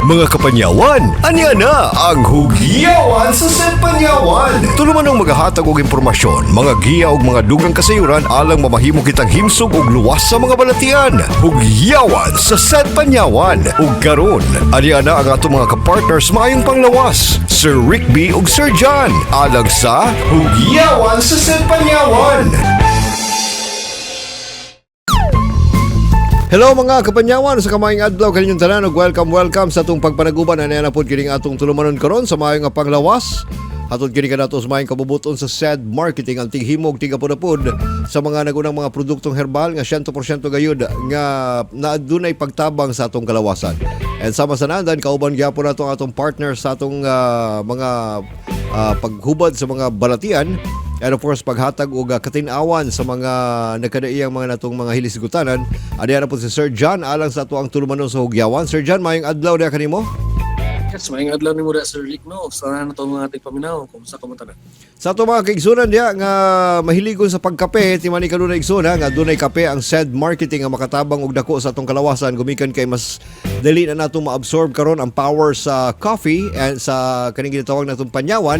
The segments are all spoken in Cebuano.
Mga kapanyawan, anya na ang Hugyawan sa Panyawan. Tuluman ang magahatag og impormasyon, mga giya og mga dugang kasayuran alang mamahimo kitang himsog og luwas sa mga balatian. Hugyawan sa Panyawan. Ug karon, anya na ang atong mga kapartners maayong panglawas, Sir Rick B ug Sir John, alang sa Hugyawan sa Panyawan. Hello, mga kapanyawan, sa kamaayong adlaw kaninyong tanan ug welcome, welcome sa atong pagpanaguban. Ani na pod kining atong tulumanon karon sa maayong nga panglawas. Hatod kini kanato sa maayong kabubuton sa SED Marketing, ang tighimog tigapud sa mga nagunang mga produktong herbal nga 100% gayud nga naadunay pagtabang sa atong kalawasan. And sama sa nandan, kauban gyapon nato ang atong partner sa atong mga paghubad sa mga balatian and of course paghatag og katin-awan sa mga nagkadaiyang mga natong mga hilisgutanan. Adiya na po si Sir John alang sa ato ang tulumanon sa Hugyawan. Sir John, maayong adlaw diha kanimo. Yes, maayong adlaw nimo ra, Sir Rick, no. Sana na to mga ating paminaw. Kumusta ka mo tanan? Sa ato mga kaigsunan diha nga mahiligon sa pagkape, timani kanunay, igsoon, nga dunay kape ang SED Marketing nga makatabang og dako sa atong kalawasan gumikan kay mas dali na nato maabsorb karon ang power sa coffee and sa kaning ginatawag natong panyawan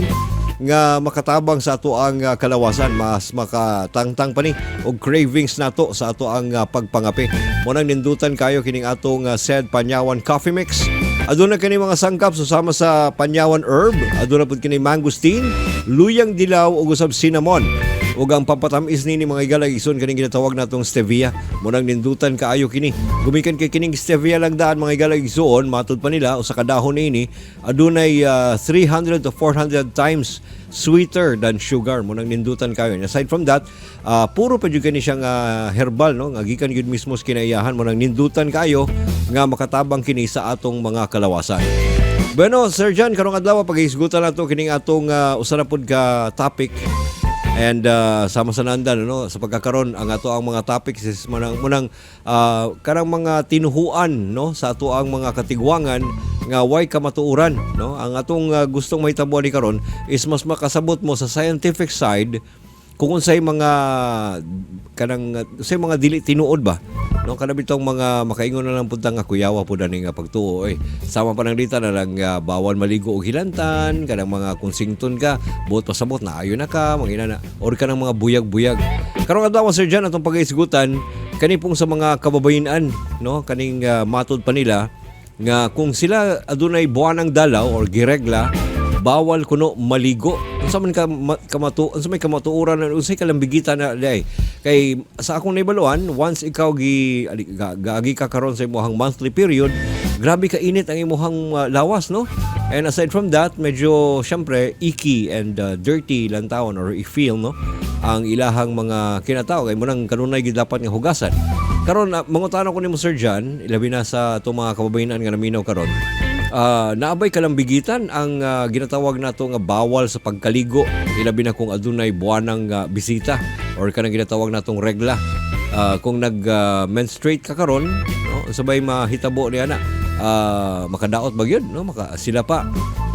nga makatabang sa ato ang kalawasan, mas makatangtang pa ni og cravings nato sa ato ang pagpangape. Mo nang nindutan kayo kining atong SED Panyawan Coffee Mix. Aduna kini mga sangkap, so sama sa Panyawan Herb, aduna pud kini mangosteen, luyang dilaw ug usab cinnamon. Ug ang pampatamis nini, mga higala, igsoon, kaning ginatawag natong stevia. Mo nang nindutan kaayo kini. Gumikan kay kining stevia lang daan, mga higala, igsoon, matud pa nila usa ka dahon niini adunay 300 to 400 times sweeter than sugar. Mo nang nindutan kayo. And aside from that, puro pa jud kani siyang herbal, no, nga gikan gyud mismo sa kinaiyahan. Mo nang nindutan kayo nga makatabang kini sa atong mga kalawasan. Bueno, Sir John, karong adlaw paghisgutan nato kining atong usa na pud ka topic. And sama sa nandan, no, sa pagkakaron ang ato ang mga topics is manang munang kanang mga tinuhuan, no, sa ato ang mga katigwangan nga way kamatuoran, no. Ang atong gustong mahitabo ni karon is mas makasabot mo sa scientific side kung unsay mga kanang unsay mga dili tinuod ba, no, kanang bitong mga makaingon na lang pud ta nga kuyawa pud ani nga pagtuo eh. Sama pa nang dita na lang bawal maligo og hilantan, kanang mga kung sington ka, buot pasabot na ayo na ka mga inana or kanang mga buyag-buyag. Karong adlaw, Sir John, atong pagaisgutan kani pong sa mga kababayen-an, no, kaning matud pa nila nga kung sila adunay buwanang dalaw or giregla, bawal kuno maligo. Unsa man ka kamatu, unsa may kamatuoran, unsay kalambigitan na diay? Kay sa akong naibaluan, once ikaw gi gaagi ka karon sa imong monthly period, grabe ka init ang imong lawas, no? And aside from that, medyo syempre icky and dirty lang taon or i-feel, no, ang ilahang mga kinatao kay mo nang kanunay gid dapat nga hugasan. Karon mangutana ko nimo, Sir John, ilabi na sa atong mga kababayenan nga naminaw karon. Naabay kalambigitan ang ginatawag nato nga bawal sa pagkaligo, ilabi na kung adunay buwanang bisita or kanang ginatawag natong regla? Kung nag menstruate ka karon, no, sabay mahitabo niya na makadaot ba gyud, no, maka sila pa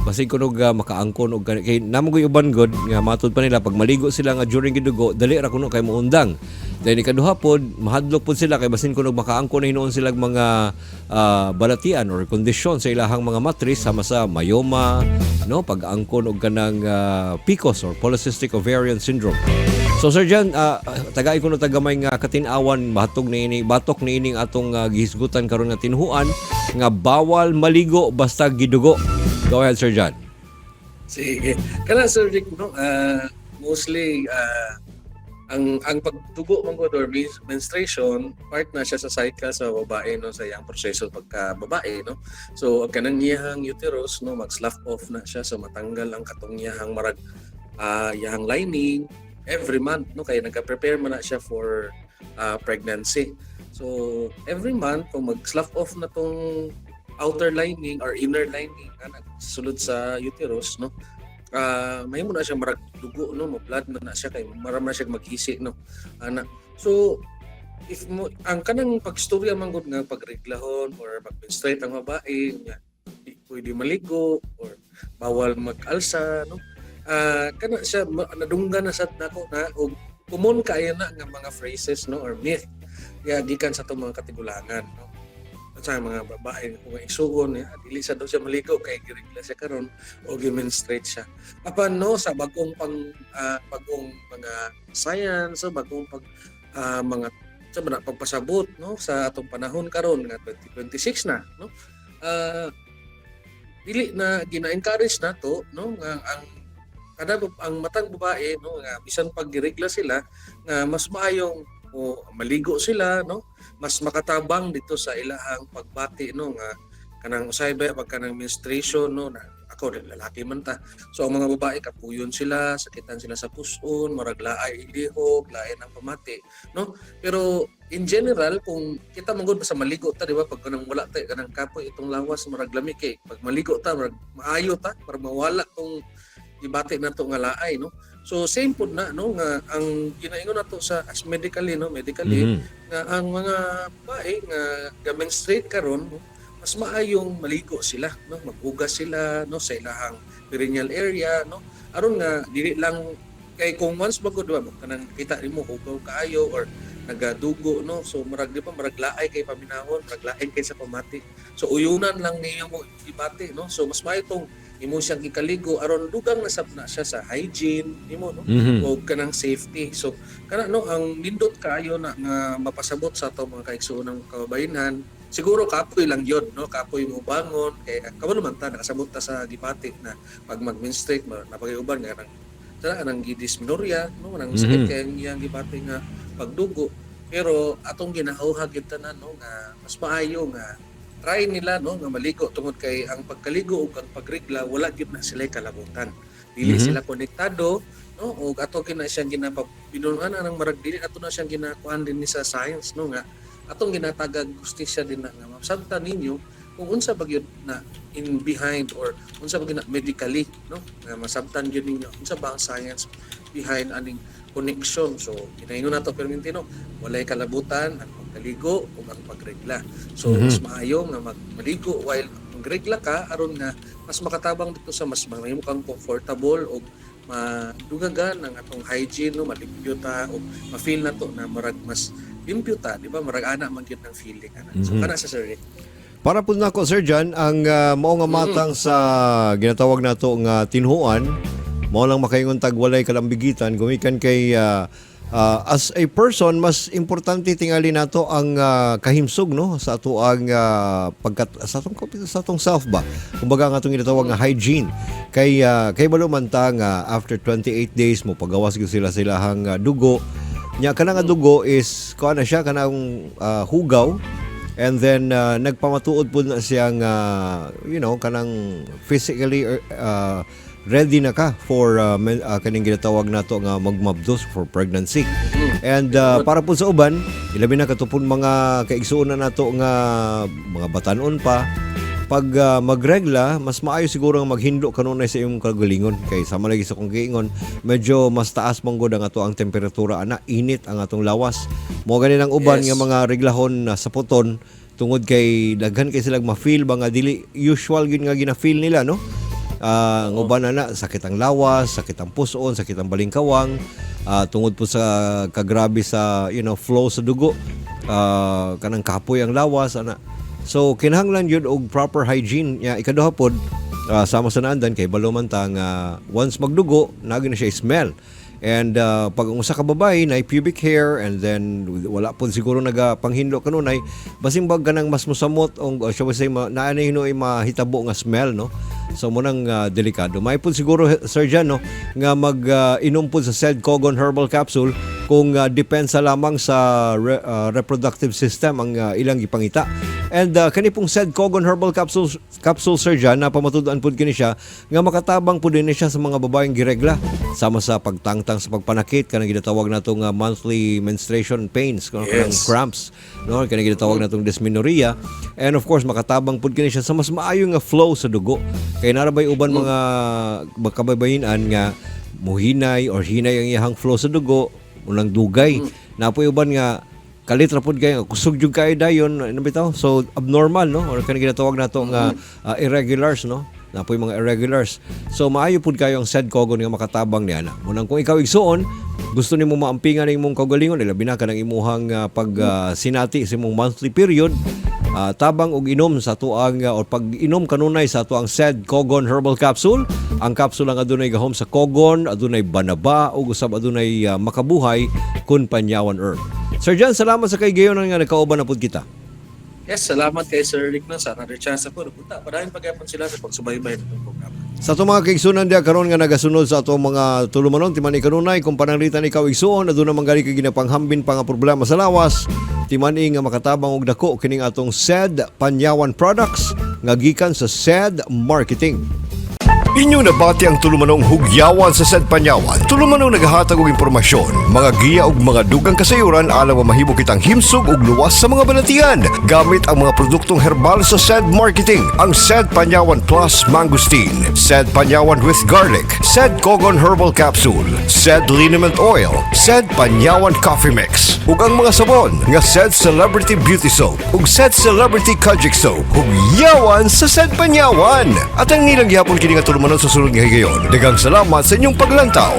basig kunog makaangkon og kay namo goy uban god nga matud pa nila pag maligo sila nga during gidugo, dali ra kuno kay muundang. Then ikaduha pod, mahadlok pod sila kay basin kunog makaangkon na hinuon sila mga balatian or kondisyon sa ilahang mga matris sama sa myoma, no, pag-angkon og kanang PCOS or polycystic ovarian syndrome. So Sir John, tagay ko no tagamay nga katin-awan batok ni ini, batok ni ining atong gihisgutan karon nga tinuhuan nga bawal maligo basta gidugo. Go ahead, Sir John. Sige. Kana, Sir Rick, no, mostly ang pagdugo man gud or menstruation, part na siya sa cycle sa babae, no, sa iyang proseso pagka babae, no. So ang kanang iyang uterus, no, mag slough off na siya, so matanggal ang katong iyang marag iyang lining every month, no, kay nagka-prepare man na siya for pregnancy. So every month kung mag slough off na tong outer lining or inner lining nga nagsulod sa uterus, no, mahimo na siya marag dugo, no, mo blood na, na siya kay maram na siya maghisi, no, ana. So if mo ang kanang pagstorya man gud nga pagreglahon or mag-menstruate ang babae nga di pwede maligo or bawal mag-alsa, no, kana siya nadunggan na sad nako na og common kaayo na nga mga phrases, no, or myth nga gikan sa atong mga katigulangan, no. Sa mga babae kung igsuon ya, dili sa daw siya maligo kay giregla siya karon o gi-menstruate siya. Apan no, sa bagong mga science, so bagong pag mga sa mga pagpasabot, no, sa atong panahon karon nga 2026 na, no, dili na gina-encourage nato, no, nga ang kada ang matang babae, no, nga bisan pag giregla sila, nga mas maayong o maligo sila, no, mas makatabang dito sa ilahang pagbati, no, nga kanang usay ba pag kanang menstruation, no, na ako din lalaki man ta. So ang mga babae, kapuyon sila, sakitan sila sa puson, murag laay ilihok, laay ng pamati, no. Pero in general, kung kita man gud, basta maligo ta, di ba, pag kanang wala ta kanang kapoy itong lawas, murag lami kay pag maligo ta, murag maayo ta para mawala tong gibati nato nga laay, no. So same pud na, no, nga ang ginaingon nato sa as medically, no, medically nga ang mga babae nga ga-menstruate karon, no, mas maayong maligo sila, no, maghugas sila, no, sa ilahang perineal area, no, aron nga dili lang kay kung once ba gud ba kanang kita nimo hugaw kaayo or nagadugo, no, so murag di pa murag laay kay paminawon, murag lain kay sa pamati. So uyunan lang niyo mo ibati, no. So mas maayo tong imo siyang ikaligo aron dugang nasab na siya sa hygiene nimo, no, o kanang safety. So kana, no, ang nindot kaayo na nga mapasabot sa ato mga kaigsuonang kababayenhan. Siguro kapoy lang yun, no, kapoy mo bangon kay kamo naman ta, nakasabot ta sa gibati na pag mag-menstruate napagayuban nga kanang sa kanang gidysmenorrhea, no, nang sakit kay ang iyang gibati nga pagdugo. Pero atong ginauhag gyud tanan, no, nga mas maayo nga try nila, no, nga maligo tungod kay ang pagkaligo ug ang pagregla, wala gyud na sila kalabutan, dili sila konektado, no. Ug ato kina siyang ginapabinunuan ang marag dili ato na siyang ginakuan din ni sa science, no, nga atong ginatagag gustisya din na nga masabtan ninyo kung unsa ba gyud na in behind or unsa ba gyud na medically, no, nga masabtan gyud ninyo unsa ba ang science behind aning connection. So ginaingon nato perminti, no, walay kalabutan ang pagkaligo ug ang pagregla. So mas maayo nga magmaligo while magregla ka aron nga mas makatabang dito sa mas mahimo kang comfortable og madugagan ang atong hygiene, no, malimpyo ta o ma-feel na to na murag mas limpyo ta, di ba? Murag ana man gyud ng feeling ana. So kana sa, Sir Rick. Para po nako, Sir John, ang mao nga matang sa ginatawag nato nga tinhuan, mao lang makaingon tag walay kalambigitan gumikan kay as a person, mas importante tingali nato ang kahimsog, no, sa ato ang pagkat sa atong self ba. Kumbaga ang atong ginatawag nga hygiene kay balo man ta nga after 28 days mo pagawas gyud sila silahang dugo nya. Kanang nga dugo is kuan na siya, kanang hugaw. And then nagpamatuod po na siyang kanang physically ready na ka for kaning ginatawag nato nga magmabdos, for pregnancy. And para po sa uban, ilabi na katupon mga kaigsuon na nato nga mga batanon pa, pag magregla, mas maayo siguro nga maghindo kanunay sa imong kagalingon kay sama lagi sa kong giingon, medyo mas taas man gud ang ato ang temperatura ana, init ang atong lawas. Mo gani ang uban nga mga reglahon na sa puton tungod kay daghan kay silang ma-feel ba nga dili usual gyud nga gina-feel nila, no. Ang uban na sakit ang lawas, sakit ang puson, sakit ang balingkawang, tungod po sa kagrabe sa flow sa dugo, kanang kapoy ang lawas ana. So kinahanglan gyud og proper hygiene. Ya, ikaduha pod, sama sa naandan kay balo man ta nga once magdugo, nagi na siya smell. And pag ang usa ka babae na pubic hair and then wala po siguro nagapanghinlo kanunay, basin bag kanang mas musamot o shall we say naa na hinuoy mahitabo nga smell, no. So mo nang delikado. May po siguro, Sir Jan, no, nga mag inom po sa said Kogon Herbal Capsule kung depensa lamang sa reproductive system ang ilang gipangita. And kani pong said Kogon Herbal Capsule, Sir Jan, na pamatud-an pud kini siya nga makatabang pud din siya sa mga babaeng giregla sama sa pagtangtang sa pagpanakit, kanang ginatawag nato nga monthly menstruation pains, kanang cramps, no, kanang ginatawag natong dysmenorrhea. And of course makatabang pud kini siya sa mas maayo nga flow sa dugo kay narabay uban mga kababayen-an nga muhinay or hinay ang iyahang flow sa dugo unang dugay. Napoy uban nga kalit ra pud kayo, kusog jud kayo dayon, ano bitaw, so abnormal, no, or kanang ginatawag nato nga irregulars, no, napoy mga irregulars. So maayo pud kayo ang said Kogon nga makatabang niya na. Munang kung ikaw, igsuon, gusto nimo maampingan ang imong kaugalingon, ilabi na kanang imuhang pag sinati sa imong monthly period. Tabang og inom sa atuang or pag-inom kanunay sa atuang SED Kogon Herbal Capsule. Ang kapsula nga adunay gahom sa Kogon, adunay banaba ug usab adunay makabuhay kun panyawan herb. Sir John, salamat sa kay gayon nga nagkauban na pud kita. Yes, salamat kay Sir Rick, no, sa another chance ako. Punta, padayon pagyapon sila sa pagsubaybay ng programa. Sa atong mga kaigsunan diya karon nga nagasunod sa atong mga tulumanon, timan kanunay kung pananglitan ikaw, igsuon, aduna man gani kay ginapanghambin pa nga problema sa lawas, timan-i nga makatabang og dako kining atong SED Panyawan products nga gikan sa SED Marketing. Inyong nabati ang tulumanong Hugyawan sa SED Panyawan. Tulumanong naghahatag og impormasyon, mga giya ug mga dugang kasayuran alang mahimo kitang himsog ug luwas sa mga balatian gamit ang mga produktong herbal sa SED Marketing. Ang SED Panyawan Plus Mangosteen, SED Panyawan with Garlic, SED Kogon Herbal Capsule, SED Liniment Oil, SED Panyawan Coffee Mix, ug ang mga sabon nga SED Celebrity Beauty Soap ug SED Celebrity Kojic Soap. Hugyawan sa SED Panyawan. At ang nilang gihapon kini nga tulumanon sa sunod nga higayon. Daghang salamat sa inyong paglantaw.